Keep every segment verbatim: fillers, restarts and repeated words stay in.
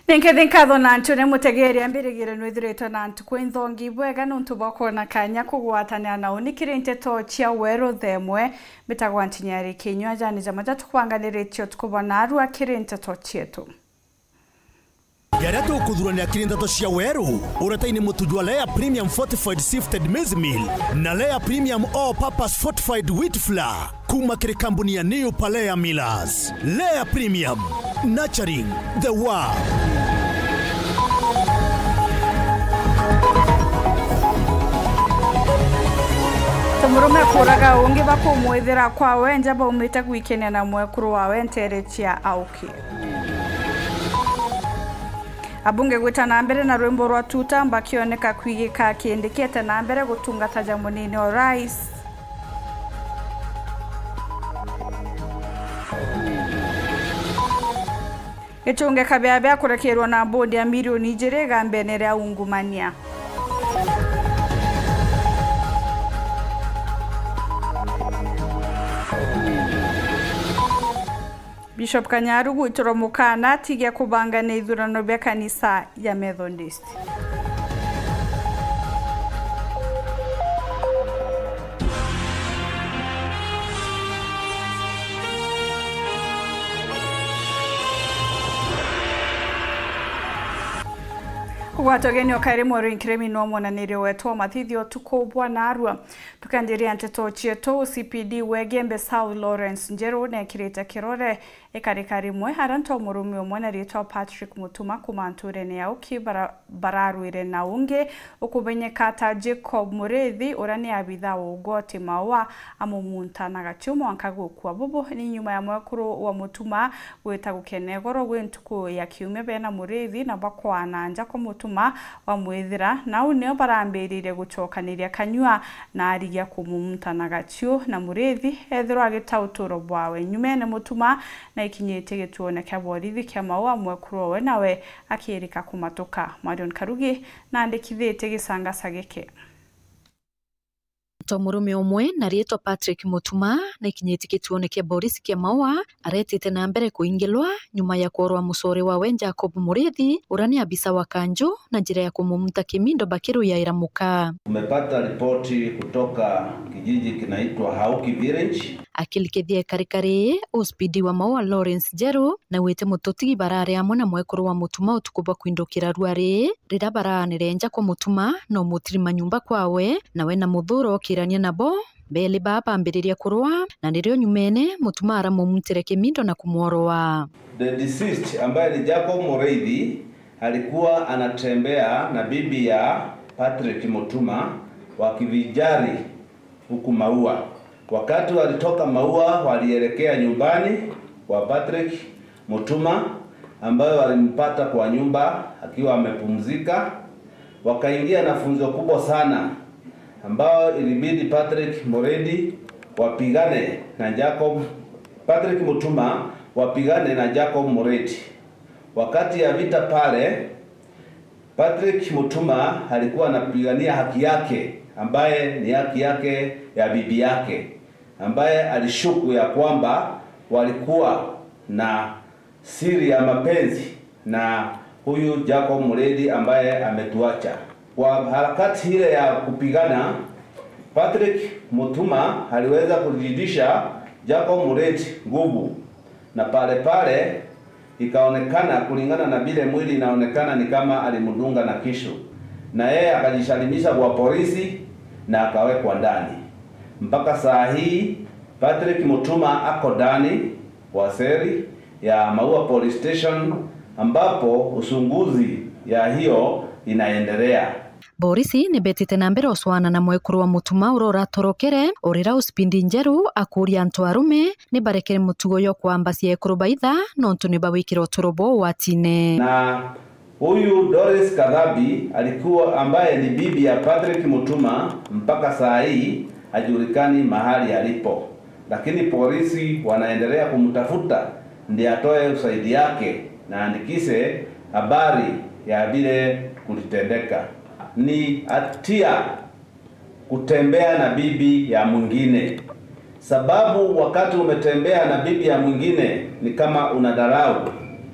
Ninkethi nkatho na ntu ni mutegeri ambirigire nwithiritwe na ntuku inthongi bwega nuntu bwa kwona kanya kugwatanira na uni kiri nteto cia weru themwe. Mbitagwa Ntinyari Kinyua, jani jama ja tukubanganiritie utuku bwa narua kiri nteto cietu. Jaria tukuthurania kiri nteto cia weru, uretaini mutu jwa Lea Premium Fortified Sifted Maize Meal na Lea Premium All Purpose Fortified Wheat Flour. Kuma kiri kambuni ya New Palea Millers. Lea Premium, nurturing the world. Ta murume akuraga ungi bakumwithira kwawe nja baumite gwikenia na mwekuru wawe nteere cia auki. Abunge gwita na mbere na rwimbo rwa Tuta mbakioneka kwigika kindikite na mbere gutungata ja munini o rais. Gichunge kabea bia kurekerwa na mbondi ya milioni ijiri igambene ria ungumania. Bishop Kanyaru gwitirwa mukana atige kubangania ithurano bia kanisa ya Methodist. Kugwata ugeni o kairi mweru nkiremi no mwonanirio wetu wa mathithio utuku bwa narua. Tukanjiria nteto cietu, C P D wa Igembe South Lawrence Njeru nekirite kirore ikarika rimwe aria nto murume umwe na ritwa Patrick Mutuma kuma nturene ya Uki bara-, bararwire na ungi ukumenyeka ta Jacob Murithi uria ni abitha wa ugoti Maua amumunta na gatiu mwanka gukua. Bubu ni nyuma ya mwekuru wa Mutuma gwita gukena igoro gwi ntuku ya kiumia bena Murithi na bakwana nja kwa Mutuma bamwithira, nau nio barambiririe gucokaniria kanyua na arigia kumumuta na gatiu, na Murithi ethirwa agita uturo bwawe. Nyumene Mutuma na ikinyitie gituone kia borithi kia Maua, mwekuru owe nawe akirika kumatuka. Marion Karugi na andikithitie gicangasa giki. To murume umwe na riitwa Patrick Mutuma na ikinyiti gituone kia borisi kia Maua aretite na mbere kuingilwa nyuma ya kuorwa mucore wawe Jacob Murithi, uria ni abisa wa kanju, na njira ya kumumuta kimindo bakiruyaira muka. Tumepata ripoti kutoka kijiji kinaitwa Hauki Village. Akilikithia ikarikari, O C P D wa Maua Lawrence Njeru na wite mututigi barari amwe na mwekuru wa Mutuma utuku bwa kwindukira ruari, riria baraanire nja kwa Mutuma na umutirima nyumba kwawe, nawe na muthuro okirania nabo. Beli baa bambiriria kurwa, na nirio nyumene Mutuma aramumutire kimindo na kumworoa. The deceased, ambaye ni Jacob Mureithi, alikuwa anatembea na bibi ya Patrick Mutuma wakivinjari huku Maua. Wakati walitoka Maua, walielekea nyumbani kwa Patrick Mutuma, ambaye walimpata kwa nyumba akiwa amepumzika. Wakaingia na funzo kubwa sana, ambao ilibidi Patrick Muredi wapigane na Jacob, Patrick Mutuma wapigane na Jacob Muredi. Wakati ya vita pale, Patrick Mutuma alikuwa anapigania haki yake, ambaye ni haki yake ya bibi yake, ambaye alishuku ya kwamba walikuwa na siri ya mapenzi na huyu Jacob Muredi ambaye ametuacha. Kwa harakati ile ya kupigana, Patrick Mutuma aliweza kuzidisha Jacob Muredi nguvu, na pale pale ikaonekana, kulingana na vile mwili inaonekana, ni kama alimdunga na kisu, na yeye akajisalimisha kwa polisi na akawekwa ndani. Mpaka saa hii Patrick Mutuma ako ndani kwa seli ya Maua Police Station, ambapo uchunguzi ya hiyo inaendelea. Borisi ni betite na mbere ucwana na mwekuru wa Mutuma uria uratorokere, urira uspindi njeru akuria antu arume ni barekere mutugo yo kwambacia ekuru baitha, nontu ni bawikire uturo bwao ugwatine. Na huyu Doris Kadhabi alikuwa, ambaye ni bibi ya Patrick Mutuma, mpaka saa hii hajulikani mahali alipo, lakini polisi wanaendelea kumtafuta ndiye atoe ushahidi yake na aandikishe habari ya vile kulitendeka. Ni hatia kutembea na bibi ya mwingine, sababu wakati umetembea na bibi ya mwingine ni kama unadharau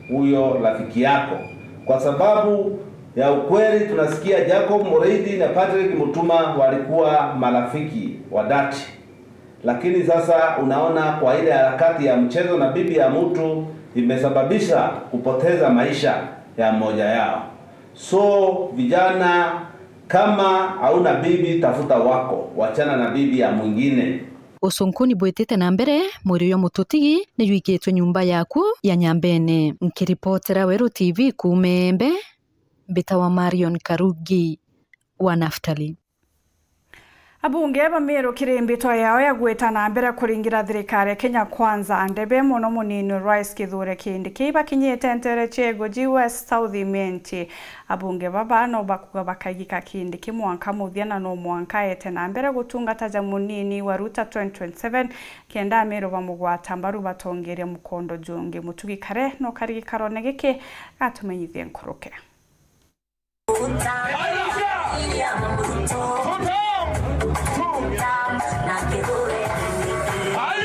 huyo rafiki yako, Kwa sababu ya ukweli, tunasikia Jacob Mureithi na Patrick Mutuma walikuwa marafiki wa dhati, lakini sasa unaona kwa ile harakati ya mchezo na bibi ya mtu imesababisha kupoteza maisha ya mmoja yao. So vijana, kama hauna bibi, tafuta wako, wachana na bibi ya mwingine. Ucunkuni bwitite na mbere, mwiri uyo mututigi ni jwikitwe nyumba yaku ya Nyambene. Nkiripotera Weru T V kuuma Embe, mbitawa Marion Karugi wa Naftali. Abunge ba Meru kiri mbitwa yao ya gwita na mbere kuringira thirikari ya Kenya Kwanza ndebe, mono munini Rais Kithure Kindiki bakinyite ntere cia Igoji West South Imenti. Abunge baba no bakuga bakaigika Kindiki mwanka muthia na no mwanka ete na mbere gutungata ja munini wa Ruto twenty twenty-seven, kenda Ameru bamugwata mbaru batongeria mukondo jungi. Mutugi Kare no kari gikarone giki gatumenyithie nkuruke.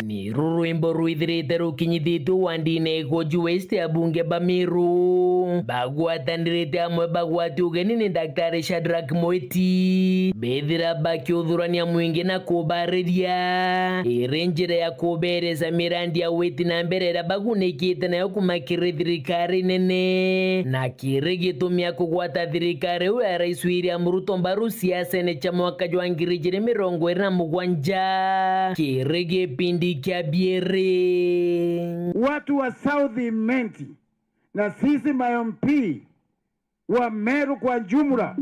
Ni ruru rwimbo rwithirite rukinyithitue wandine Igoji West, abunge ba Meru bagwatanirite amwe bagwati ugeni ni Daktari Shadrack Mwiti, bethira bakiuthurania mwingi na kubariria iri njira ya kuberesa mirandi ya witi na mbere iria bagunikite nayo kuma kiri thirikari nene, na kiri gitumi ya kugwata thirikari iu ya Rais William Ruto mbaru siasene cia mwaka jwa ngiri ijiri mirongo iri na mugwanja kiri gipindi kia biiri. Watu wa South Imenti na sisi ma M P wa Meru kwa jumla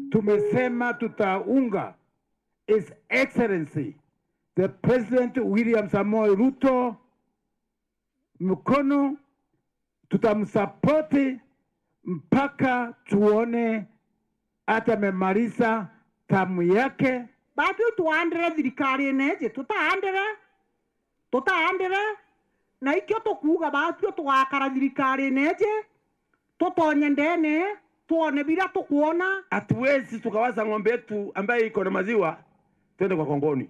tumesema tutaunga His Excellency the President William Samoei Ruto mkono, tutamsapoti mpaka tuone hata amemaliza tamu yake. Batwi twaandire thirikarine iji, tutaandire, tutaandire, na ikio tukuuga batwi tugakara thirikarine iji, tutonye ndene, twone biria tukwona. Hatuwezi tukawacha ng'ombe yetu ambaye iko na maziwa twende kwa kongoni.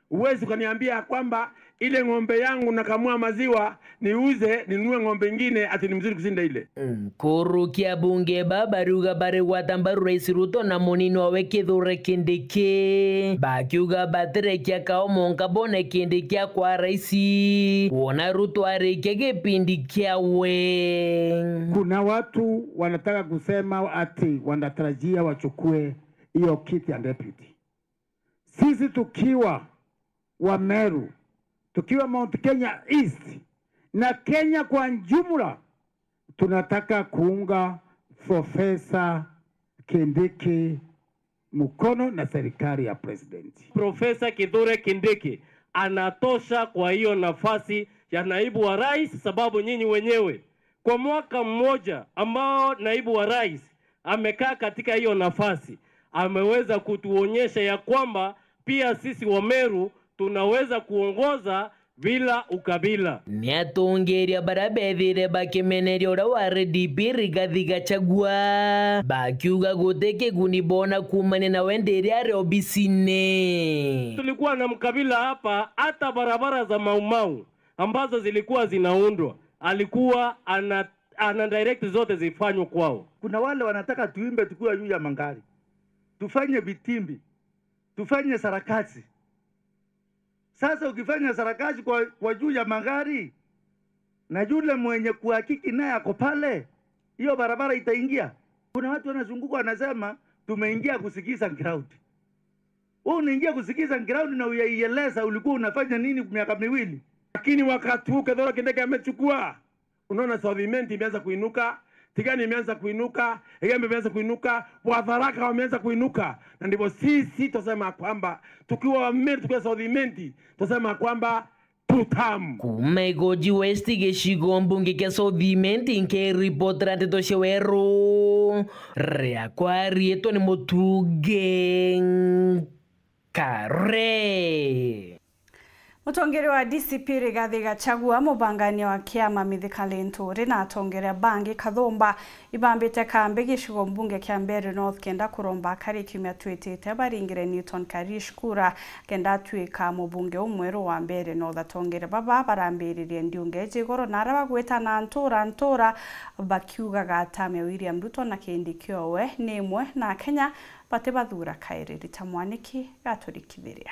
Huwezi ukaniambia ya kwamba ile ng'ombe yangu nakamua maziwa niuze, ninunue ng'ombe ingine ati ni mzuri kushinda ile. Nkuruki abunge ba bariuga bari gwata mbaru Rais Ruto na munini wawe Kithure Kindiki, bakiuga batirekia kao monka bone Kindiki akwa rais, wona Ruto arikia gipindi kiawe. Kuna watu wanataka kusema ati wanatarajia wachukue hiyo kiti ya deputy. Sisi tukiwa wa Meru, tukiwa Mount Kenya East na Kenya kwa jumla, tunataka kuunga Profesa Kindiki mkono na serikali ya president. Profesa Kithure Kindiki anatosha kwa hiyo nafasi ya naibu wa rais, sababu nyinyi wenyewe kwa mwaka mmoja ambao naibu wa rais amekaa katika hiyo nafasi, ameweza kutuonyesha ya kwamba pia sisi wa Meru tunaweza kuongoza bila ukabila. Ni atongeria baria bethire bakimeneria uria wa R D P Rigathi Gachagua, bakiuga guti kiguni bona kuumania nawe ndiri ari obisine. Tulikuwa na mkabila hapa, hata barabara za Mau Mau ambazo zilikuwa zinaundwa, alikuwa ana, ana direct zote zifanywe kwao. Kuna wale wanataka tuimbe tukiwa juu ya magari, tufanye vitimbi, tufanye sarakasi. Sasa ukifanya sarakasi kwa, kwa juu ya magari na yule mwenye kuhakiki naye ako pale, hiyo barabara itaingia? Kuna watu wanazunguka wanasema, "Tumeingia kusikiza ground." Wewe unaingia kusikiza ground na uyaieleza ulikuwa unafanya nini miaka miwili? Lakini wakati huu Kithure Kindiki amechukua, unaona South Imenti imeanza kuinuka, Tigania imeanza kuinuka, Igembe imeanza kuinuka, Watharaka wameanza kuinuka. Na ndivyo sisi tusema kwamba tukiwa Wameru, tukiwa South Imenti, tusema kwamba two term. Kuuma Igoji West, gicigo mbunge kia South Imenti, nkiripotera nteto cia weru, riakwa riitwa ni Mutugi Kare. Mutongeria wa D C P Rigathi Gachagua, mubangania wa kiama Mithika Linturi na atongeria bangi kathumba ibambite kambi gicigo mbunge kia Mbeere North kenda kuromba akari kiumia twitite baringire Newton Kariuki kura kenda atwika mubunge umweru wa Mbeere North. Atongeria baba barambiririe ndiunge iji igoro na aria bagwita na ntura ntura bakiugaga atame William Ruto na kindi kiowe ni imwe na Akenya batibathura kairi. Rita Mwaniki gaturikithiria.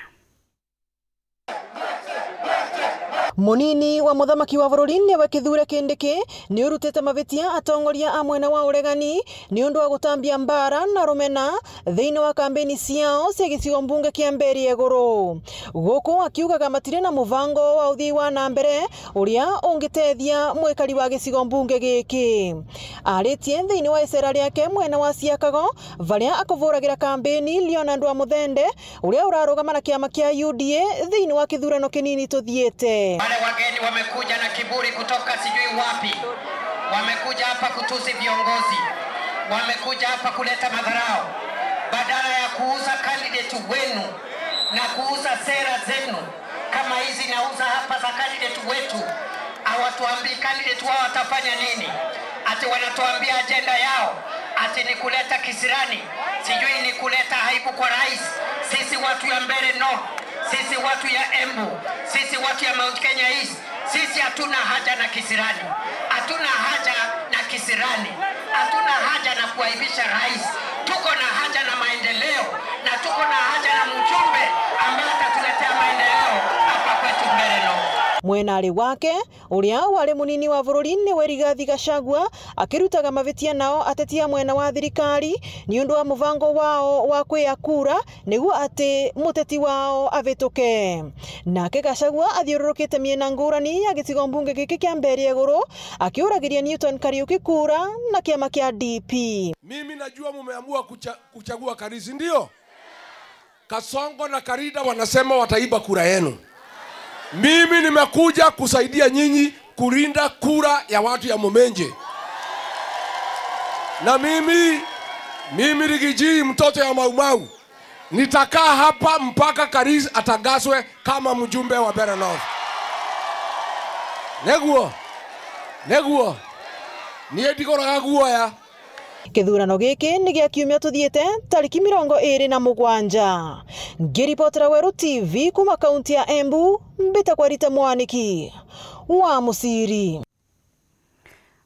Munini wa muthamaki wa bururi niwe Kithure Kindiki ni urutite mabitia atongoria a mwena wa uregani ni undu wa gutambia mbaara na rumena thiini wa kambeni ciao cia gicigo mbunge kia Mbeere ya Iguru. Guku akiugaga matiri na mubango wa uthii wa na mbere uria ungitethia mwikari wa gicigo mbunge giki. Aritie thiini wa icera riake mwena wa Ciakago, varia akuvuragira kambeni, Leonard wa Muthende, uria urarugama na kiama kia U D A thiini wa kithurano kinini tuthiite. Wale wageni wamekuja na kiburi kutoka sijui wapi, wamekuja hapa kutusi viongozi, wamekuja hapa kuleta madharau. Badala ya kuuza candidate wenu na kuuza sera zenu kama hizi nauza hapa za candidate wetu, hawatuambii candidate wao watafanya nini, ati wanatuambia ajenda yao ati ni kuleta kisirani, sijui ni kuleta aibu kwa rais. Sisi watu ya Mbeere North, sisi watu ya Embu, sisi watu ya Mount Kenya East, sisi hatuna haja na kisirani, hatuna haja na kisirani, hatuna haja na kuaibisha rais. Tuko na haja na maendeleo na tuko na haja na mjumbe ambaye atatuletea maendeleo hapa kwetu Mbeere North. Mwenari wake, uria wari munini wa bururi, niwe Rigathi Gachagua, akirutaga mabitia nao ateti a mwena wa thirikari ni undu wa mubango wao wa kwiya kura niguo ati muteti wao avituke. Nake Gachagua athiururukite miena ngurani ya gicigo mbunge giki kia Mbeere ya Iguru, akiuragiria Newton Kariuki kura na kiama kia D P. Mimi najua mumeamua kucha-, kuchagua Kariuki, ndio? Kasongo na Karida wanasema wataiba kura yenu. Mimi nimekuja kusaidia nyinyi kulinda kura ya watu ya Mumenje. Na mimi, mimi Rigiji, mtoto ya Maumau, nitakaa hapa mpaka Kariuki atangazwe kama mjumbe wa Mbeere North. Neguo, neguo, nie ndikoraga guoya. Kithurano giki ni gia kiumia tuthiite, tariki mirongo iri na mugwanja. Ngiripotera Weru T V kuma kaunti ya Embu, mbitagwa Rita Mwaniki wa Musiri.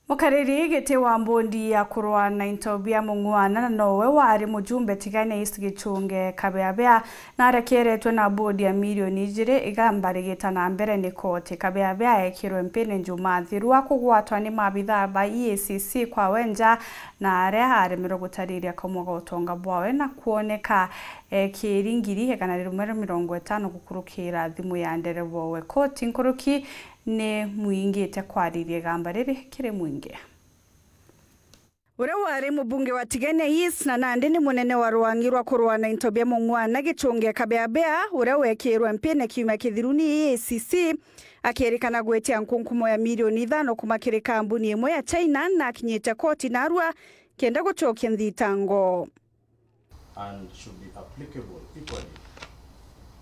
Mukariri giti wa mbondi ya kurwa na into bia mung'wana na nowe wari mujumbe Tigania East Gichunge Kabeabea, na arekeretwe na bodi ya milioni ijiri igamba rigita na mbere ni koti. Kabeabea ekirwe mpini Njumaa thiru akugwatwa ni maabithaa ba E A C C kwawe nja, na aria aremirwe gutariria kaumwa ga utonga bwawe na kwoneka ekiri ngiri igana rimwe ria mirongo itano gukurukira thimu ya ndereba we. Koti nkuruki ni mwingite kwariria igamba riri kiri mwingi. Uria wari mubunge wa Tigania East na nandi ni munene wa rwangi rwa kurwa na into bia mung'wana Gichunge Kabeabea, uria wekirwe mpine kiumia kithiru ni E A C C, akirikana gwitia nkunkumo ya milioni ithano kuma kiri kambuni imwe ya China, na akinyite koti narua kenda gucokia nthitango. And should be applicable equally.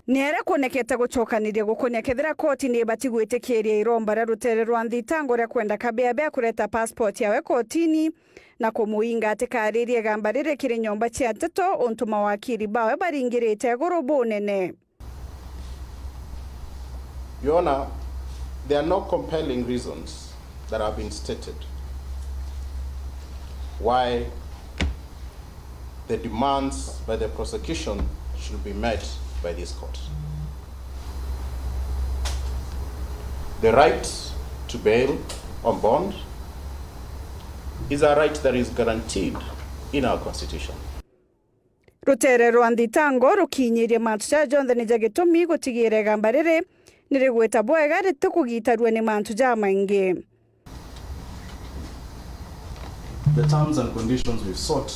Ni aria kwonekete gucokaniria gukunia kethira koti ni ibati gwitikiria iromba ria rutere rwa nthitango ria kwenda Kabeabea kureta passport yawe kotini na kumuinga atikaririe igamba riri kiri nyomba cia nteto, untu mawakiri bawe baringirite iguru bunene. Your Honor, there are no compelling reasons that have been stated why the demands by the prosecution should be met by this court. The right to bail on bond is a right that is guaranteed in our constitution. Rutere rwa nthitango rukinyirie mantu jaja jonthe ni ja gitumi gutigira igamba riri ni rigwita bwega ritikugitarua ni mantu jamaingi. The terms and conditions we've sought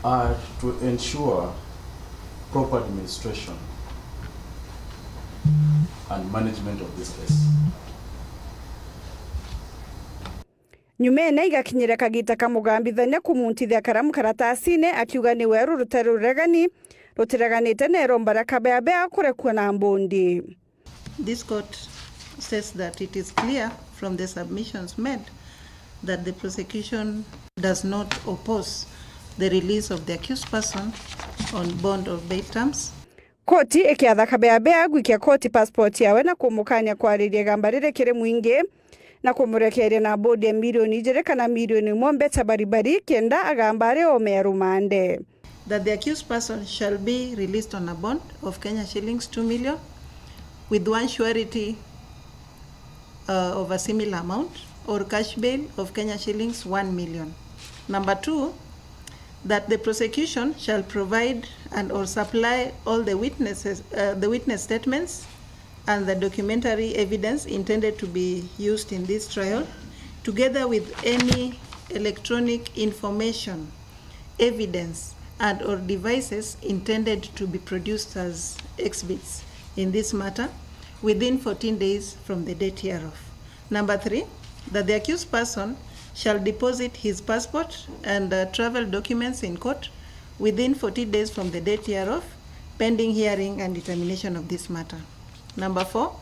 are to ensure proper administration and management of this case. Nyumene igakinyire kagita ka mugambithania kumuntithia karamu karatasine, akiuga ni weru rutere ruregani utireganite na iromba ria Kabeabea kurekua na mbondi. This court says that it is clear from the submissions made that the prosecution does not oppose the release of the accused person on bond or bail terms. Koti ikiatha Kabeabea gwikia koti passport yawe na kumukania kwariria igamba riri kiri mwingi na kumurekeria na mbondi ya milioni ijiri kana milioni imwe mbeca baribari kenda agamba ari ome ya rumande. That the accused person shall be released on a bond of Kenya shillings two million with one surety uh, of a similar amount or cash bail of Kenya shillings one million. Number two, that the prosecution shall provide and or supply all the witnesses, uh, the witness statements and the documentary evidence intended to be used in this trial, together with any electronic information, evidence, and or devices intended to be produced as exhibits in this matter within fourteen days from the date hereof. Number three, that the accused person shall deposit his passport and uh, travel documents in court within forty days from the date hereof, pending hearing and determination of this matter. Number four,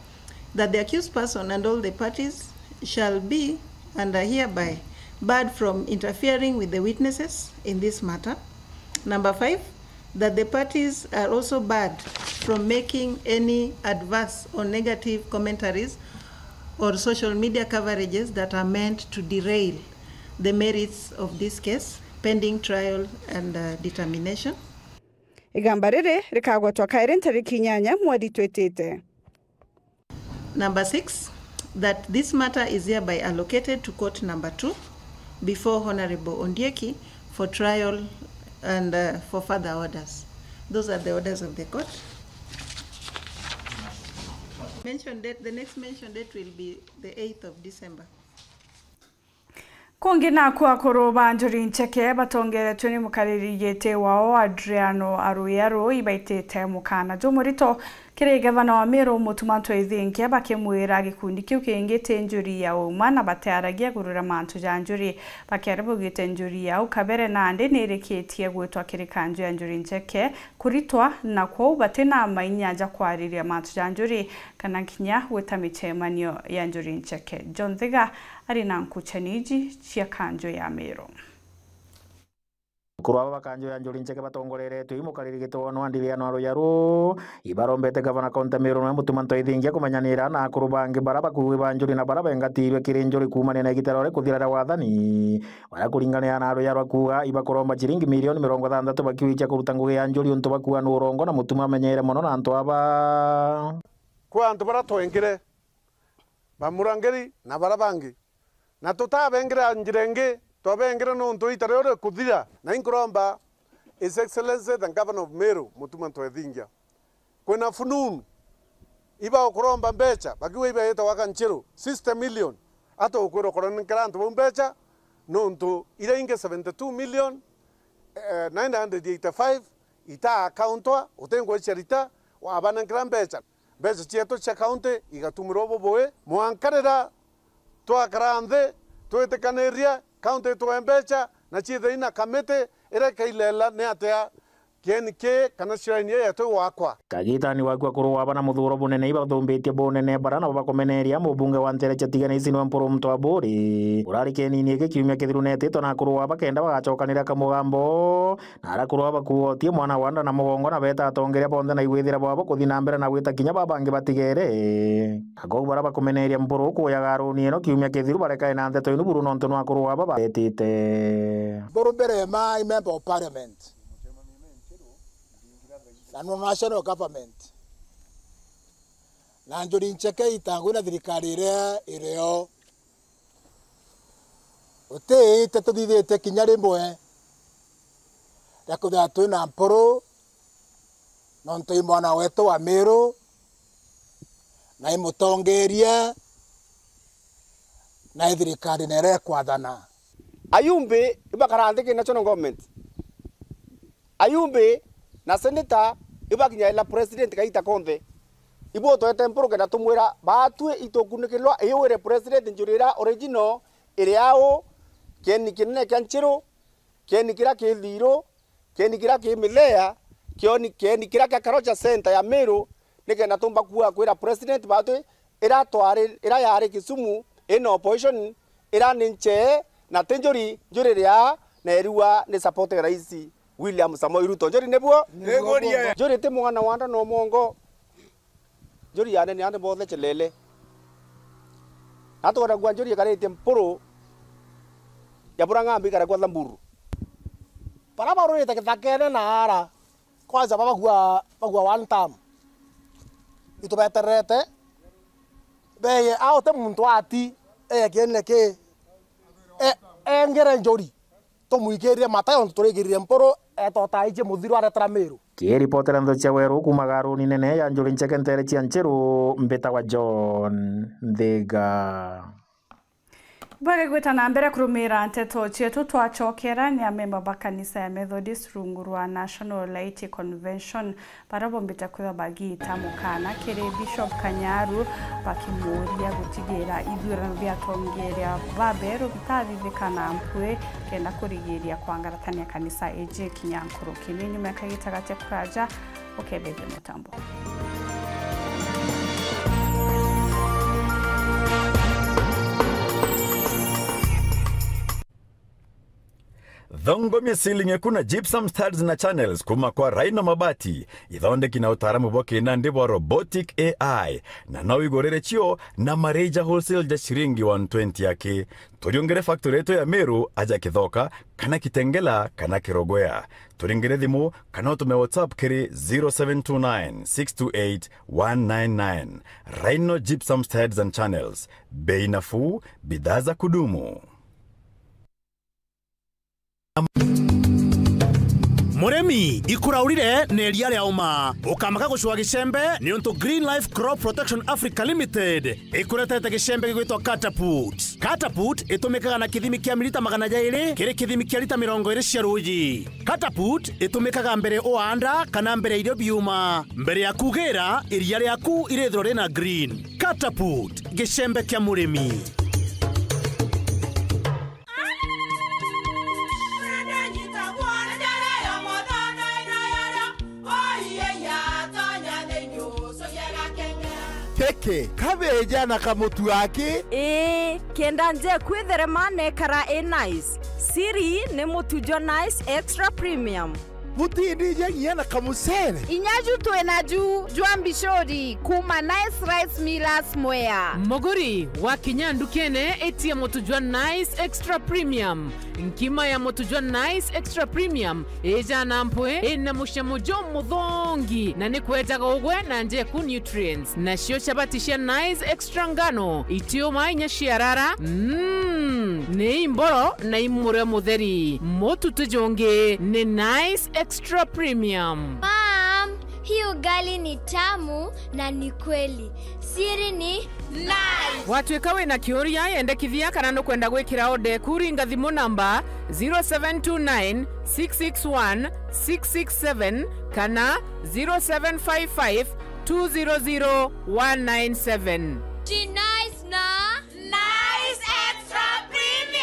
that the accused person and all the parties shall be and are hereby barred from interfering with the witnesses in this matter. Number five, that the parties are also barred from making any adverse or negative commentaries or social media coverages that are meant to derail the merits of this case pending trial and uh, determination. Igamba riri rikagwetwa kairi ntariki inyanya mweri twitite. Number six, that this matter is hereby allocated to court number two before Honorable Ondieki for trial and uh, for further orders. Those are the orders of the court. Mention date, the next mention date will be the eighth of December. Kungi naku akuru ba Njuri Ncheke batongeretwe ni mukariri giti wao Adriano Aruyaru ibaitite mukana jumurito kiri gavana wa Meru Mutuma Ntwethingia bakimwira gikundi kiu kingi ti njuri ya uma na batiaragia iguru ria mantu ja njuri. Bakiaria baugite njuri yau kabere nandi nirikitie gwitwa kiri kanju ya Njuri Ncheke kuritwa na kwou batina mainya ja kwariria mantu ja njuri kana kinya gwita micemanio ya Njuri Ncheke. John Thiga ari na nkuchani iji cia kanjo ya Meru. Akuru aba ba kanjo ya Njuri Ncheke batongoreretwe i mukariri giti wao Adriano Aruyaru ibarombete gavana kaunti ya Meru na Mutuma Ntwethingia kumenyanira na akuru bangi bara bakuui ba njuri na bara bengatirwe kiri njuri kuumania na igita riao rikuthira ria wathani. Baria kuringanira na Aruyaru akuuga ibakuromba ciringi milioni mirongo thanthatu bakiuicha kuruta ngugi ya njuri untu bakuuga ni urongo na Mutuma amenyeere mono na antu aba. Kwi antu bara twengire, bamurangiri na bara bangi, na tutabengire njira ingi, twabengire nontu ita rio rikuthira, na inkuromba His Excellency the Governor of Meru, Mutuma Ntwethingia, kwina fununu iba ukuromba mbecha, bakiuga iba yetagwa Kanchiru, sixty million, atukwira ukoronkera antu bau mbecha, nontu iria ingi seventy two million, eh, nine hundred eighty five itaakauntwa, utingwicia rita, wabanenkera mbecha. Mbeca cietu cia kaunti igatumirwa bubui. Mwanka riria twakara nthi, twitikaniria kaunti itwe mbeca, na ciithiri na kamiti iria ikailela ni atia kieni kii kana shrine ii yetu igwakwa. Kagitani waku akuru aba na muthuro bunene ibathumbitie bunene bara nabo bakumeneria mubunge wa ntere cia tigana ici niwe Mpuru Mutwa Buri. Urari kienini iki kiumia kithiru netitwe na akuru aba kenda bagacokanira kamugambo. Na aria kurwa bakuuga utie mwana wa nda na mugongo na beeta atongeria bonthe na igwithira bwabo kuthi na mbere na gwita kinya babangi batigere. Na kou baria bakumeneria Mpuru kuujaga aruni ino kiumia kithiru barekae na nteto inu buru nontu nwa kurwa aba baetite. Mpuru mbere ma i member of parliament na no national government na Njuri Ncheke itangwi na thirikari iria irio. Utiite tuthithitie kinya rimwe ria kwithirwa twi na Mpuru, nontu i mwana wetu wa Miru, na i mutongeeria, na i thirikari na iria ikwathana. Ayumbi ibakaraa nthi ki national government. Ayumbi na senator ibakinyaira president kaita konthe. Ibutwete Mpuru kenda tumwira baatwi itukunikirwa iwire president njuri iria original iri au, kieni kinene kia Nchiru, kieni kiria ki Thiru, kieni kiria ki Milea, kioni, kieni kiria kia Karocha Center ya Meru, nikenda tumba kuuga kwira president batwi, ira twari, ira yari Kisumu ina opposition, ira ni nchee na ti njuri, njuri ria na irua ni support ya Rais William Samoei Ruto. Njuri nibuo? Nigurie. Njuri ti mwana wa nda no mwongo. Njuri ya anene andi bonthe chelele. Na tukaragua njuri ikaritie mpuru ya bura ng'ambi ikaragua thamburu. Bara barurite githakene na ara, kwanza babagua, bagua one term. Itubetererete, beye, ao ti muntu ati, eye kiene ki, e, engere njuri. Tumwikirie mata, ontu turigirire mpuru, etota aichie muthiru aretera Miru. Kiripotera Ntho cia Weru kuuma garuni nene ya njuri ncheke ntere cia Nchiru, mbitagwa John Nthiga. Bwega gwita na mbere kurumira nteto cietu. Twacokera, ni amemba ba kanisa ya Methodist rungu rwa National Laity Convention baria bombite kwithwa bagiita mukana kiri Bishop Kanyaru, bakimuuria gutigira ithurano bia atongeria baberu bitathithika na mpwi, kenda kurigiria kwangaratania kanisa iji kinya nkuruki. Ni nyuma ya kagita gatia kuraja, ukethethia mutambo. Thongomia ceiling eku na gypsum studs na channels kuma kwa Rhino Mabati, ithondeki na utaaramu bwa kinandi bwa robotic A I, na no wigurire cio na mareja wholesale ja ciringi one twenty aki. Turiungire factory yetu ya Meru aja Kithoka, kana Kitengela, kana Kirogwea. Turingire thimu, kana utume WhatsApp kiri zero seven two nine, six two eight, one nine nine. Rhino Gypsum Studs and Channels. Bei nafuu, bidhaa za kudumu. Murimi, ikuraurire na iria ria uma, ukamaka gucua gicembe, niuntu Green Life Crop Protection Africa Limited ikuretete gicembe gigwitwa Catapult. Catapult itumikaga na kithimi kia milita magana jairi kiri kithimi kia lita mirongo iri cia ruuji. Catapult itumikaga mbere uaanda kana mbere irio biuma. Mbere ya kugira, iria riaku irithirwa rina green. Catapult, gicembe kia murimi. Kiki, kabeja na kamutu aki? Ii, kenda nje kwitherema nekara i nice. Siri ni mutu jwa Nice Extra Premium. Butindija nginya na kamucere? Inya ju twina ju jwa mbicuri kuma Nice Rice Millers Mwea. Muguri, wakinya ndukene, itia mutu jwa Nice Extra Premium. Nkima ya mutu jwa Nice Extra Premium ija na mpwi, ina mucamo jumuthongi, na ni kwejaga ugwe na njeku nutrients. Nacio chabati cia Nice Extra Ngano itiuma inya ciarara, mm, ni imboro na imurio mutheri. Mutu ti jungi ni Nice Extra Premium. Mom, hii ugali ni tamu na ni kweli. Siri ni Nice. Watwika wina kiuria, yendekithia kana nukwenda gwikira order eku, ringa thimu namba zero seven two nine, six six one, six six seven kana zero seven five five, two zero zero, one nine seven. Ji Nice na Nice Extra Premium.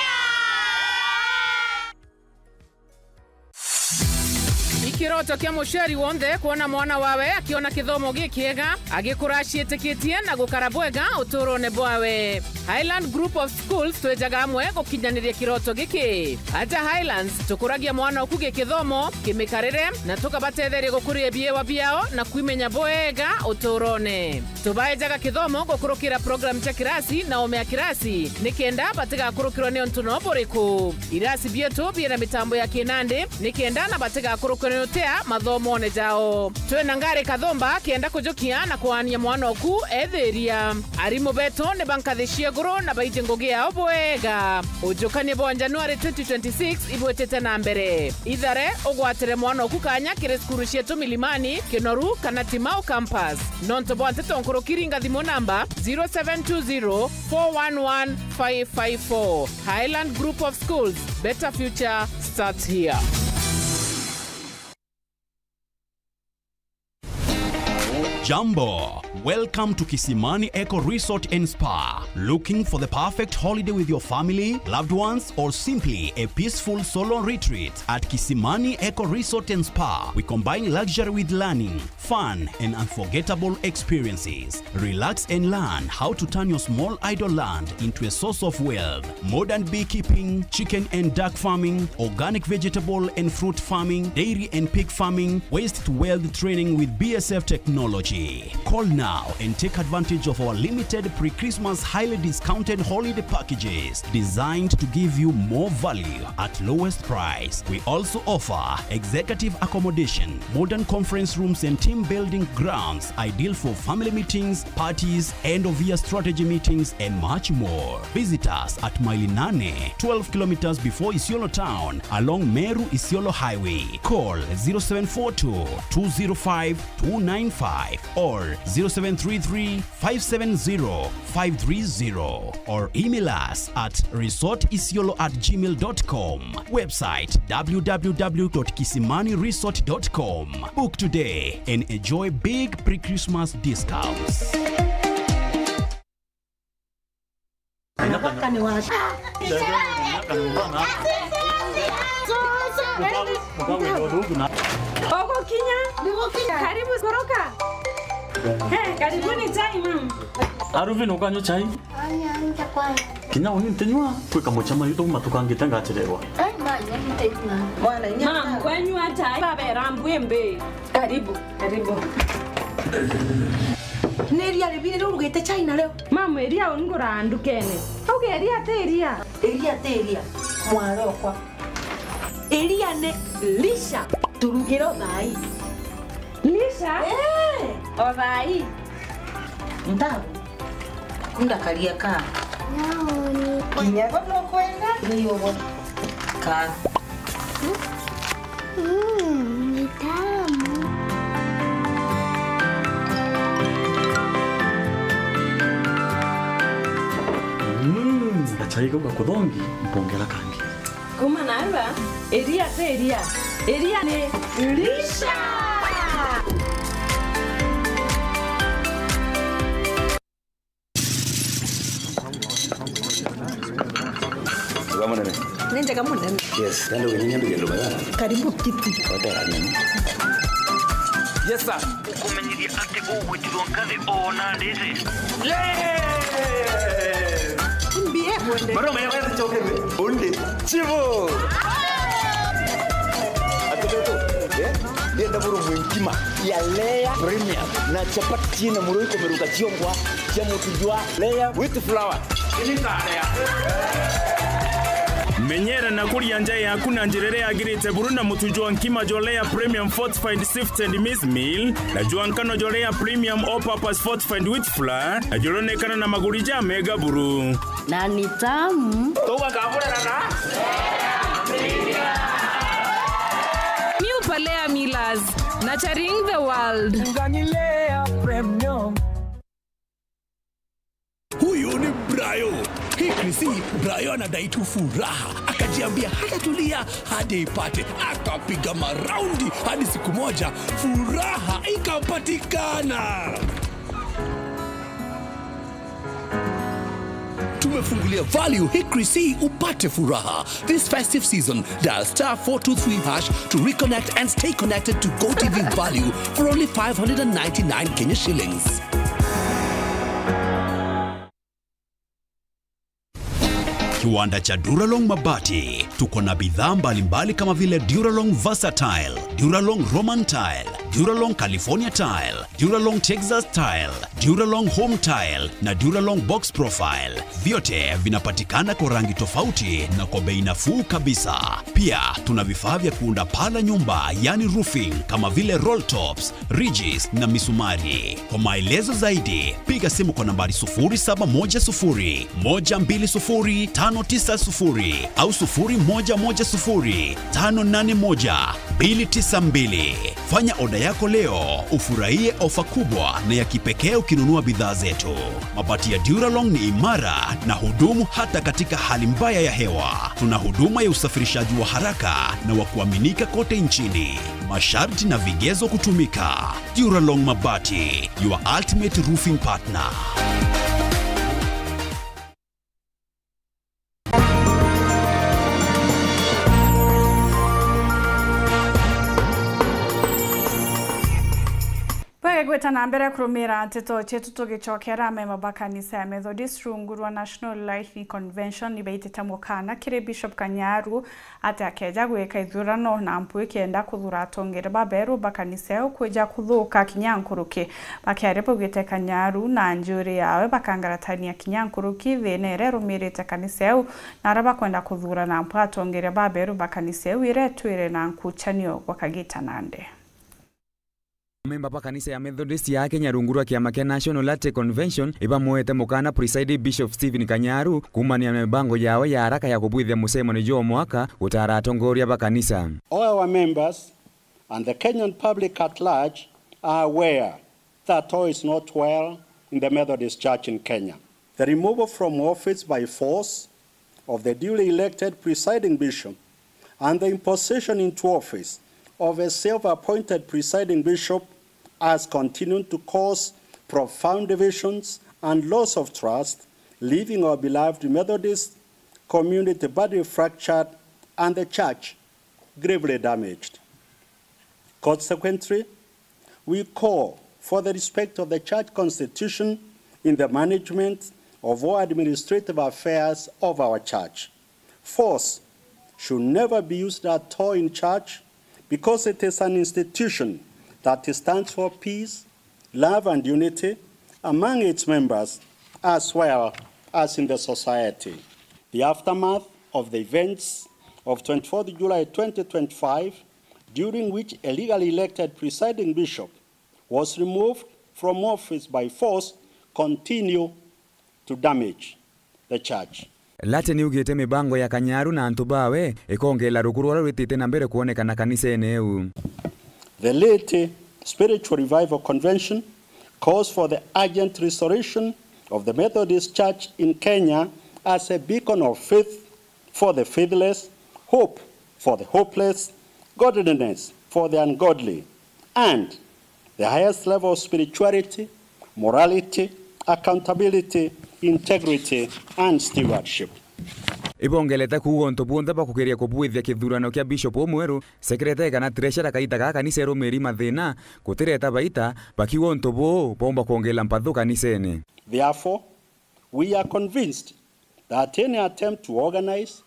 Ikiroto kia muciari wonthe kwona mwana wawe akiona kithomo gikiega, agikura aciitikitie na gukara bwega uturone bwawe. Highland Group of Schools twejaga amwe gukinyaniria kiroto giki. Aja Highlands, tukuragia mwana oku gikithomo, kimikarire, na tukabatetheria gukuria biewa biao na kwimenya bwega uturone. Tubaejaga kithomo gukurukira program cia kirasi na ome ya kirasi, nikenda batigakurukirwa ni untu no buriku. Irasi bietu biina mitambo ya kinandi, nikenda na batigakurukirwe ni utia mathomone jao. Twina ngari kathumba kenda kujukia na kuania mwana oku ethiria. Arimu betu ni ba nkathi cia iguru na baiji ngugi yao bwega. Ujukania bwa January twenty twenty-six ibwitite na mbere. Ithare ugwatire mwana oku kanya kiri cukuru cietu Milimani, Kinoru kana Timau Campus. Nontu bwa nteto nkuruki, ringa thimu namba zero seven two zero, four one one, five five four. Highland Group of Schools, better future starts here. Jambo! Welcome to Kisimani Eco Resort and Spa. Looking for the perfect holiday with your family, loved ones, or simply a peaceful solo retreat? At Kisimani Eco Resort and Spa, we combine luxury with learning, fun, and unforgettable experiences. Relax and learn how to turn your small idle land into a source of wealth. Modern beekeeping, chicken and duck farming, organic vegetable and fruit farming, dairy and pig farming, waste to wealth training with B S F technology. Call now and take advantage of our limited pre-Christmas highly discounted holiday packages designed to give you more value at lowest price. We also offer executive accommodation, modern conference rooms and team building grounds ideal for family meetings, parties, end of year strategy meetings, and much more. Visit us at Maili Nane, twelve kilometers before Isiolo town, along Meru Isiolo Highway. Call zero seven four two, two zero five, two nine five or zero seven three three, five seven zero, five three zero, or email us at resort isiolo at gmail dot com. Website w w w dot kisimani resort dot com. Book today and enjoy big pre-Christmas discounts. Ugukinya? Karibu koroka. Eh, karibuni chai, ma'am. Aruvin, ukanywa chai? Kinya uni ntinywa, kwi kamucemanio tuuma tukangite ngachererwa. Ma'am, kwanywa chai, babera mbwimbi. Karibu, karibu. Ni iria ribiri riu ngwite chai nario? Ma'am, iria uni nguraa ndukene. Auga iria ti iria. Iria ti iria, mwarokwa. Iria ni lisha. Turugire o thaai. Lisha? Eh. O thaai. Ntabu. Kunda karia ka. Naoni. Kinya go nukwenda? Ni ugo. Ka. Mm, ni tamu. Mm, gachai kau gakuthongi, mpongera kangi. Kuma narua, iria ti iria. Iria ni lisha. Wega munene. Ni njega munene. Yes, ndio wenye ndio ndio baya. Karibu kiti. Hotel nini? Yes, sir. Ukumenyithia ati ugwitirwo nkathi o na ndiri. Mbie mwende. Bado umeelewa hicho kitu? Undi. Chivo. Atubeto. Eh? Ndienda buru mwinkima ya layer premium na chapati na muroi kumeruka chiongwa cha mutujwa layer with flour. Menyera na kuria nja yaku na njira iria yagirite buru na mutu jwa nkima jwa Layer Premium Fortified Sifted Maize Meal, na jwa nkano jwa Layer Premium All Purpose Fortified Wheat Flour, na juronekana na maguri ja mega buru. Na ni tamu. Tugakaburana na New Palea Millers, nurturing the world. Ngani Layer Premium. Huyu ni Brayo. Hii Chrissy, Brayo anadai tu furaha. Akajiambia hatatulia hadi ipate. Akapiga maraundi hadi siku moja, furaha ikapatikana. Tumefungulia value hii Chrissy upate furaha. This festive season, dial star four two three hash to reconnect and stay connected to GoTV value for only five hundred and ninety-nine Kenya shillings. Kiwanda cha Duralong Mabati. Tuko na bidhaa mbalimbali kama vile Duralong Versatile, Duralong Roman Tile, Duralong California Tile, Duralong Texas Tile, Duralong Home Tile na Duralong Box Profile. Vyote vinapatikana kwa rangi tofauti na kwa bei nafuu kabisa. Pia tuna vifaa vya kuunda paa la nyumba, yani roofing, kama vile roll tops, ridges na misumari. Kwa maelezo zaidi, piga simu kwa nambari sufuri saba moja sufuri, moja mbili sufuri, tano tisa sufuri au sufuri moja moja sufuri, tano nane moja, mbili tisa mbili. Fanya oda yako leo, ufurahie ofa kubwa na ya kipekee ukinunua bidhaa zetu. Mabati ya Duralong ni imara na hudumu hata katika hali mbaya ya hewa. Tuna huduma ya usafirishaji wa haraka na wa kuaminika kote nchini. Masharti na vigezo kutumika. Duralong Mabati, your ultimate roofing partner. Bwega gwita na mbere kurumira nteto cietu tugicokera, amemba ba kanisa ya Methodist rungu rwa National Lightning Convention nibaitite mukana kiri Bishop Kanyaru ati akeja gwika ithurano na mpwi kenda kuthura atongeria baberu ba kanisa iu kwija kuthuka kinya nkuruki. Bakiaria baugite Kanyaru na njuri yawe bakangaratania kinya nkuruki thina iria irumirite kanisa iu, na aria bakwenda kuthura na mpwi atongeria baberu ba kanisa iu iria itwire na nkuchanio gwa kagita nandi. Amemba ba kanisa ya Methodist ya Kenya rungu rwa kiama kia National Lightning Convention ibamuete mukana Presiding Bishop Stephen Kanyaru kuumania na mibango yawe ya haraka ya kubwithia mucemanio jwa mwaka gutara atongoria ba kanisa. All our members and the Kenyan public at large are aware that all is not well in the Methodist Church in Kenya. The removal from office by force of the duly elected presiding bishop and the imposition into office of a self-appointed presiding bishop has continued to cause profound divisions and loss of trust, leaving our beloved Methodist community badly fractured and the church gravely damaged. Consequently, we call for the respect of the church constitution in the management of all administrative affairs of our church. Force should never be used at all in church because it is an institution that stands for peace, love and unity among its members as well as in the society. The aftermath of the events of twenty-fourth July twenty twenty-five, during which a legally elected presiding bishop was removed from office by force, continue to damage the church. Late niugite mibango ya Kanyaru na antu bawe ikongela ruku ruria rwitite na mbere kwonekana kanisene iu. The late Spiritual Revival Convention calls for the urgent restoration of the Methodist Church in Kenya as a beacon of faith for the faithless, hope for the hopeless, godliness for the ungodly, and the highest level of spirituality, morality, accountability, integrity, and stewardship. Ibongelete kuuga untu bunthe bwa kugeria kubwithia kithurano kia bishop umweru, secretary kana treasurer kaita gaa kanisa irumiri mathina, gutireta baita, bakiuga untu buu bwaumba kwongela mpathu kanisene. Therefore, we are convinced that any attempt to organize,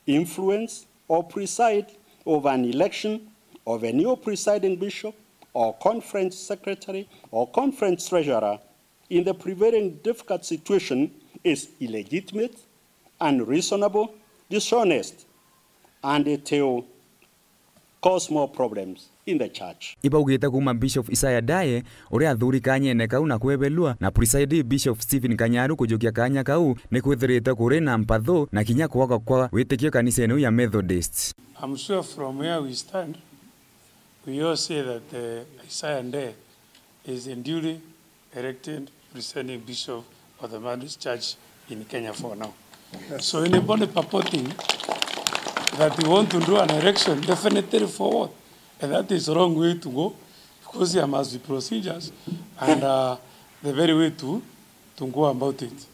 influence, or preside over an election of a new presiding bishop or conference secretary or conference treasurer in the prevailing difficult situation is illegitimate, unreasonable, dishonest, and it will cause more problems in the church. Ibaugite kuuma Bishop Isaiah Daye, uria athuri kanyene kau na kwebelua, na Presiding Bishop Stephen Kanyaru kujukia kanya kau, ni kwithirite kuri na mpathu na kinya kwaga kwa witikio kanisene iu ya Methodist. I'm sure from where we stand, we all say that, uh, Isaiah Daye is the duly elected presiding bishop of the Methodist Church in Kenya for now. So anybody purporting that we want to do an election, definitely for what? And that is the wrong way to go, because there must be procedures and, uh, the very way to, to go about it.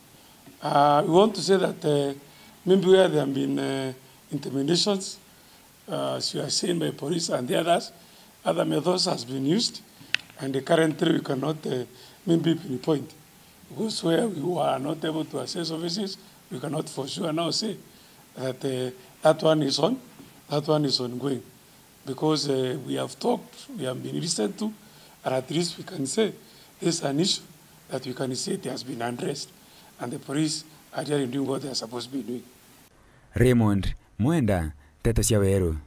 Uh, we want to say that, uh, maybe where there have been, uh, intimidations, uh, as you are saying, by police and the others, other methods has been used, and currently we cannot, uh, maybe pinpoint. Because where we were not able to access offices, we cannot for sure now say that, uh, that one is on, that one is ongoing. Because, uh, we have talked, we have been listened to, and at least we can say this is an issue that we can say it has been addressed, and the police are really doing what they are supposed to be doing. Raymond Mwenda, Nteto cia Weru.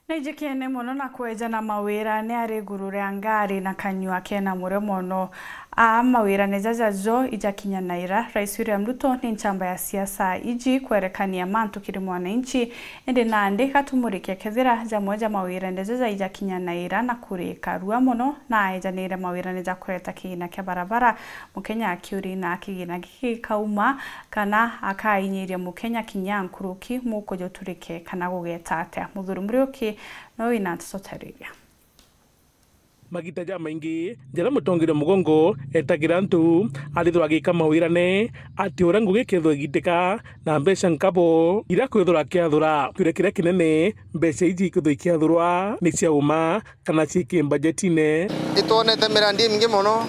Naijikene mono na kweja na mawira ni ari iguru ria ngari na kanyua kena murio mono. A mawirane jaja jo ijakinyanaira, Rais William Ruto ni nchamba ya siasa iji kwerekania mantu kiri mwananchi, indi nandi gatumurikia kethira jamwe ja mawirane jaja ijakinyanaira na kurika rua mono, na aejanire mawirane ja kureta kigina kia barabara, Mukenya akiuria na kigina giki gikauma, kana akainyiria Mukenya kinya nkuruki, mukujuturike kana gugeta atia? Muthuri Muriuki no wina nteto ta iria. Magita jamaingi, jaria mutongeria mugongo etagira antu arithirwa agika mawirane, ati uria ngugi ikethirwa igitika na mbeca nkabo iria kwithirwa akiathura. Kiuria kiria kinene, mbeca iji ikethirwa ikiathurwa ni cia uma kana ciiki mbajetine? Itwonete mirandi imingi mono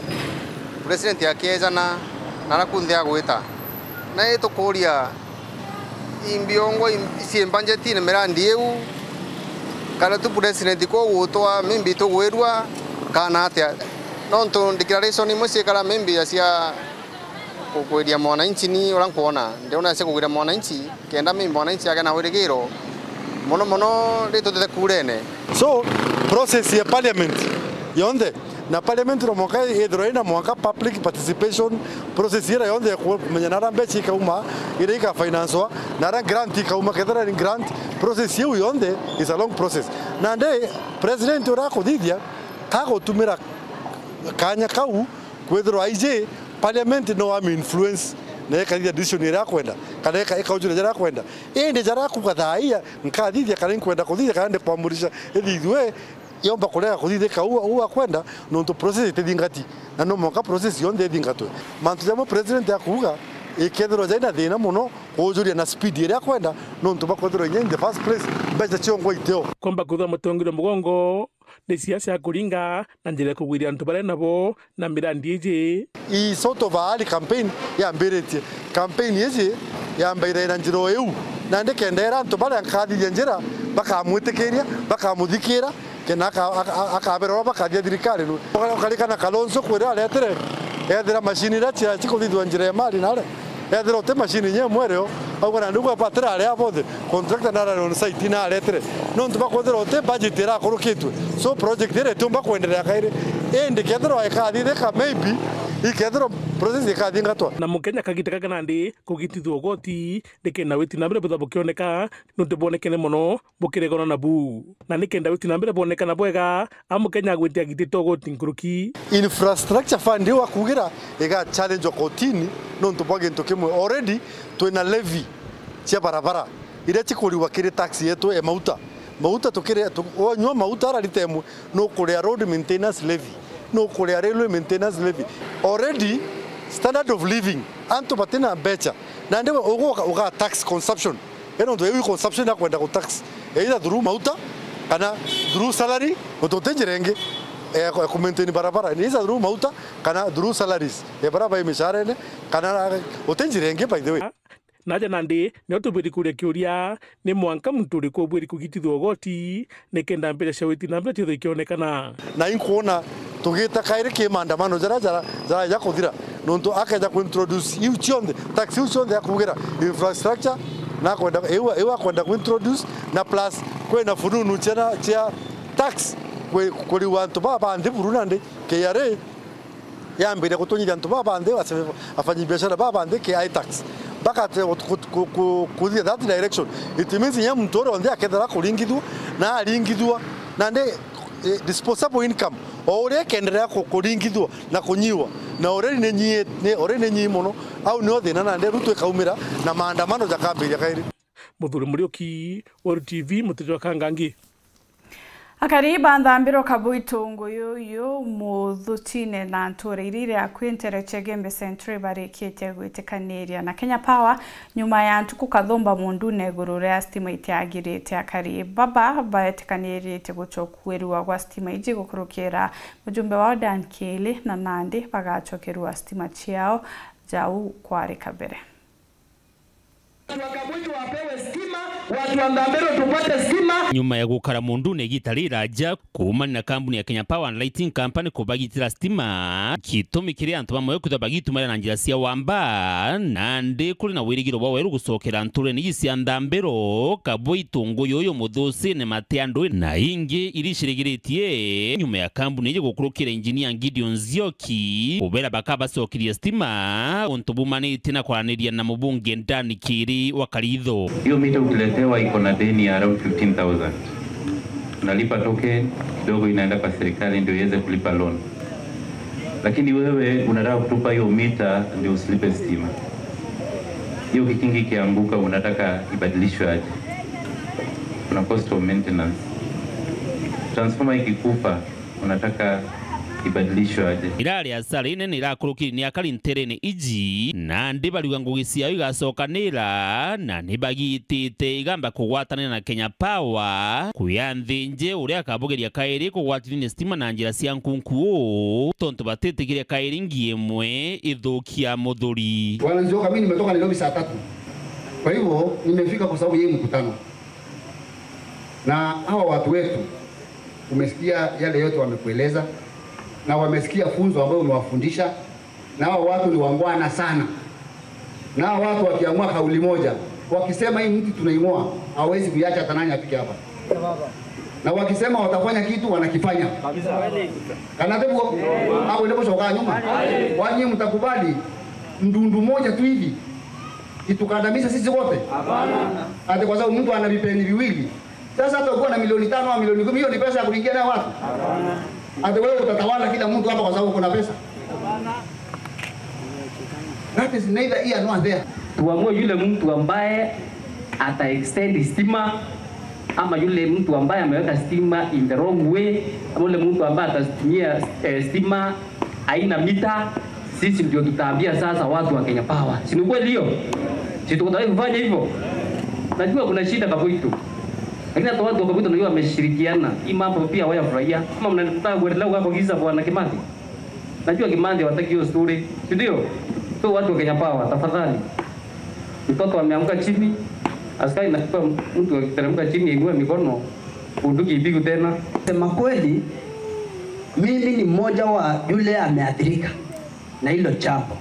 president akiejana na aria kunthe agwita. Na itukuria imbiongwa im-, cii mbajetine mirandi iu, kana tu president kuu gutwa maybe tugwirua kana atia? Nontu declaration imwe ciikara maybe ya cia ku-, kugwiria mwananchi, ni uria nkwona, ndiona cia kugwiria mwananchi, kenda maybe mwananchi agea na wirigiro mono mono ri tutete kurene. So, process ya parliament yonthe, na parliament no mwanka ithirwe ina mwanka public participation process ira yonthe ya kumenya naria mbeca ikauma, iria ikafinanswa, naria grant ikauma, kethira ni grant, process iu yonthe is a long process. Nandi president uria akuthithia kagutumira kanya kau kwithirwa aiji parliament no am influence na ikathithia decision iria akwenda, kana ika-, ikaujuria jaria akwenda. Indi jaria akuga thaa ii nkathithia kana inkwenda kuthithia kana ndikwamurisha ithithue, yomba kurega kuthithika uu, uu akwenda, nontu process itithingati, na no mwanka process yonthe ithingatwe. Mantu jamwe president akuuga, ikethirwa jaina thina mono kuujuria na speed iria akwenda, nontu bakwethirwa inya in the first place mbeca ciongwa iteo. Kwomba kwithirwa mutongeria mugongo ni siasa ya kuringa na njira ya kugwiria antu baria nabo na mirandi iji. Ii sort of a early campaign yambiritie. Campaign iji yambaire na njira o iu, na ndikenda era antu baria nkathithia njira bakamwitikiria, bakamuthikira, kena aka-, aka-, akabera uria bakathia thirikari nu. Uka-, ukarikana Kalonzo kwira aretire, ethira machine iria cia-, cikuthithua njira ya mali nare. Ethira uti machine inya imwe rio, auga nandi ugwe batira aria bonthe, contractor nara on site na aretire. Nontu bakwethira uti budget irakurukitwe. So project iria itiumba kwenderea kairi. Indi kethirwa ikathithika, maybe, ikethirwa process ikathingatwa. Na Mukenya akagiteka kana ndi kugitithua ugoti, nikenda witi na mbere butha bukioneka, nontu bwonekene mono bukiregana nabu. Na nikenda witi na mbere bwonekana bwega, a Mukenya agwite agitite ugoti nkuruki. Infrastructure fund iu akugira iga challenge kotini nontu bwa gintu kimwe. Already twina levy cia barabara iria cikuriwa kiri tax yetu ya mauta. Mauta tukiri, tu-, wanyua mauta ara lita imwe, nukuria road maintenance levy, nukuria railway maintenance levy. Already standard of living, antu batina mbeca. Nandi we ugu uga, uga tax consumption. Ino ntu iu consumption ya kwenda ku tax. Either through mauta, kana through salary, ntu uti njira ingi, eh, ku, ku maintain barabara. Ni either through mauta, kana through salaries. Eh, barabara imisharene, kana uti njira ingi, by the way. Naja nandi, nio tubwiri kuria kiuria, ni mwanka muntu uriku ubwiri kugitithua ugoti, nikenda mbeca cia witi na mbere ciothe ikionekana. Na inkwona tugita kairi ki maandamano jara, jara, jara ja kuthira, nontu akeja ku introduce iu cionthe, tax iu cionthe akugira infrastructure, na akwenda, iu, iu akwenda ku introduce, na plus kwina fununu cia, cia tax kwi-, kuriwa antu baba nthi buru nandi K R A yambiria gutunyithia antu baba nthi, wase-, afanyi biashara baba nthi ki itax. Bakate gut-, gut-, ku-, ku-, kuthithia that direction. It means inya muntu uria onthe akethira kuringithua, na aringithua, nandi, eh, disposable income, o uria ikenderea ku-, kuringithua na kunyiwa, na already ni nyii, ni, already ni nyii mono, au nio thina nandi Ruto ikaumira na maandamano jakambiria kairi. Muthuri Muriuki, Weru T V, Mutiri wa Kangangi. Akari ba Nthambiro, Kabuitu, Nguyuyuu, Muthuchine na ntuura iria iri akui ntere cia Igembe Central ibarikitie gwitikaniria na Kenya Power nyuma ya ntuku kathumba mundune iguru ria stima itiagirite. Akari baba baetikaniiritie gucokuirua gwa stima iji gukurukira mujumbe wao Dan Kiili, na nandi bagacokerua stima ciao jau kwari kabere. Watu wa Kabuitu wapewe stima, watu wa Nthambiro tupate stima, Nyuma ya gukara mundune igita riraja kuumania na kambuni ya Kenya Power and Lighting Company kubagitira stima, gitumi kiri antu bamwe kwithirwa bagitumira na njira cia wamba, nandi kuri na wirigiro bwa weru gucokera nturene iji cia Nthambiro, Kabui, Tunguyu, Muthucine, Matiandu na ingi iria icirigiritie nyuma ya kambuni iji gukurukira injinia Gideon Nzioki kubera bakabacokeria stima untu bumanitie na kwaraniria na mubunge Ndani Kiri wa Karitho. Hiyo mita ukiletewa iko na deni ya around fifteen thousand. Unalipa token kidogo, inaenda kwa serikali ndio iweze kulipa loan. Lakini wewe unataka kutupa hiyo mita ndio usilipe stima. Hiyo kikingi kianguka, unataka ibadilishwe aje? Kuna cost of maintenance. Transformer ikikufa, unataka ibadilishwe aje? Irari asara inene irakurukiri ni akari nterene iji, nandi bariuga ngugi ciao igacokanira, na ni bagitite igamba kugwatanira na Kenya Power, kuya nthinje uria akabugeria kairi kugwatithia stima na njira cia nkunku, tontu batitikiria kairi ngi imwe ithukia muthuri. Wananchi wa Kamini, nimetoka Nairobi saa tatu, kwa hivyo nimefika kwa sababu ya hii mkutano. Na hawa watu wetu, umesikia yale yote wamekueleza, na wamesikia funzo ambayo umewafundisha, na hawa watu ni wangwana sana. Na hawa watu wakiamua kauli moja, wakisema hii mti tunaing'oa, hawezi kuiacha hata nani afike hapa. Na wakisema watafanya kitu, wanakifanya. Kana tebuo? Au ndio kusoka nyuma? Wanyi mtakubali mdundu moja tu hivi itukandamize sisi wote? Hapana. Ati kwa sababu mtu ana vipeni viwili, sasa hata ukiwa na milioni tano au milioni kumi, hiyo ni pesa ya kulingia nayo watu? Hapana. Ati wewe utatawala kila mtu hapa kwa sababu kuna pesa? Hapana. That is neither here nor there. Tuamue yule mtu ambaye ata extend stima, ama yule mtu ambaye ameweka stima in the wrong way, ama yule mtu ambaye atatumia, eh, stima haina mita, sisi ndio tutaambia sasa watu wa Kenya Power. Si ni kweli hiyo? Si tuko tayari kufanya hivyo? Najua kuna shida Kaboito. Lakini hata watu wa Kaboito najua wameshirikiana. Hii mambo pia wayafurahia. Kama mnataka kuendelea kwa giza, Bwana Kimathi. Najua Kimathi hawataki hiyo story, si ndio? So watu wa Kenya Power, tafadhali. Mtoto ameanguka chini, askari nachukua mtu akiteremka chini, ainue mikono, bunduki ipigwe tena. Sema kweli, mimi ni mmoja wa yule ameathirika na hilo jambo,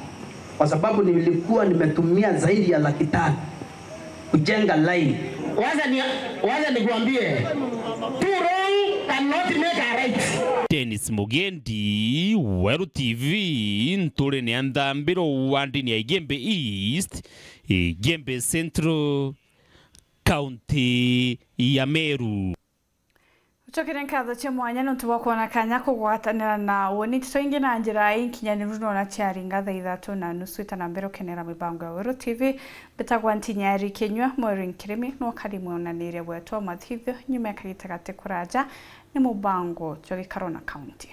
kwa sababu nilikuwa nimetumia zaidi ya laki tano kujenga line. Wacha ni, wacha nikuambie, two wrong cannot make a right. Dennis Mugendi, Weru T V, nturene ya Nthambiro, wandini ya Igembe East, Igembe Central, County ya Meru. Ucokerie nkatho cia mwanya nontu bwa kwona kanya kugwatanira na woni nteto ingi na njira inkinyaniru nona ciaringa thaa ithatu na nusu. Ita na mbere ukenera mibango ya Weru T V. Mbitagwa Ntinyari Kinyua, Mweri Nkirimi, nokari mwonaniria bwetwa Mathithio, nyuma ya kagita gati kuraja ni mubango jwa gikaro na kaunti.